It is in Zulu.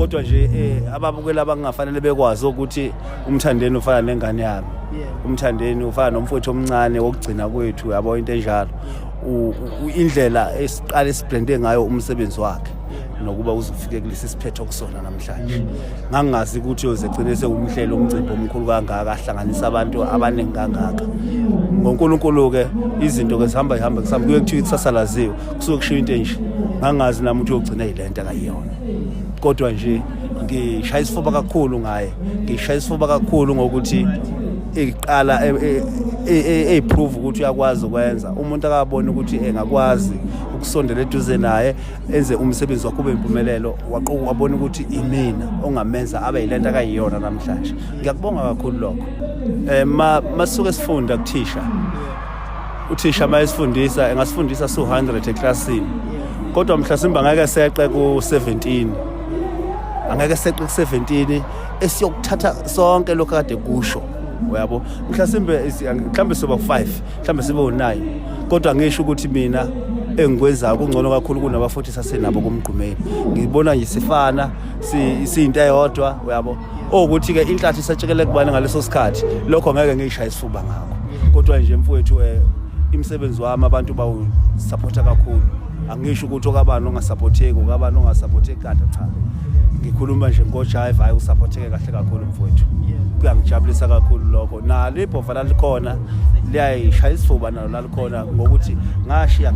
Kodwa nje ababukeli abangafanele bekwazi ukuthi uMthandeni ufana nengane yami. UMthandeni ufana nomfowethu omncane wokugcina kwethu, yabo, into enjalo. Indlela esiqale siblende ngayo umsebenzi wakhe nokuba uzofike kulesi siphetho kusona namhlanje, ngangingazi ukuthi uyozegcine sewumhlelo umcimbi omkhulu kangaka, ahlanganisa abantu abaningi kangaka. NgoNkulunkulu-ke izinto-ke zihamba zihambe kusambe, kuye kuthiwa ikusasa laziwe, kusuke kushiwo into enje. Ngangingazi nami ukuthi uyogcina yile nto akayiyona, kodwa nje ngishaya isifuba kakhulu ngaye, ngishaya isifuba kakhulu ngokuthi iqala eyiprove ukuthi uyakwazi ukwenza. Umuntu akabona ukuthi engakwazi ukusondela eduze naye, enze umsebenzi wakhe ube impumelelo, waqoka wabona ukuthi imina ongamenza abe yilento akayiyona namhlanje. Ngiyakubonga kakhulu lokho. Masuke sifunda kuthisha, uthisha mayesifundisa engasifundisa su-100 eklasini, kodwa mhlasimbe angeke seqe ku-17, angeke seqe ku-17 esiyokuthatha sonke lokho akade kusho, uyabo. Mhlasimbe mhlambe soba 5, mhlambe sibe u9, kodwa ngisho ukuthi mina engikwenzayo kungcono kakhulu kunabafuthi sasenabo kuMgqumeni. Ngibona nje sifana, siyinto eyodwa, uyabo. Ukuthi-ke inhlathu isatshekele kubani ngaleso sikhathi, lokho ngeke ngiyishaye isifuba ngakho. Kodwa nje mfowethu, imisebenzi wami abantu bawusupporta kakhulu. Angisho ukuthi okabani ongasupporteki, okabani ongasupporteki kanti cha, ngikhuluma nje ngoJive, hayi, usupporteke kahle kakhulu mfowethu. Kuyangijabulisa kakhulu lokho. Nalo ibhova lalikhona liyayishaya isifuba nalo lalikhona ngokuthi ngashiya.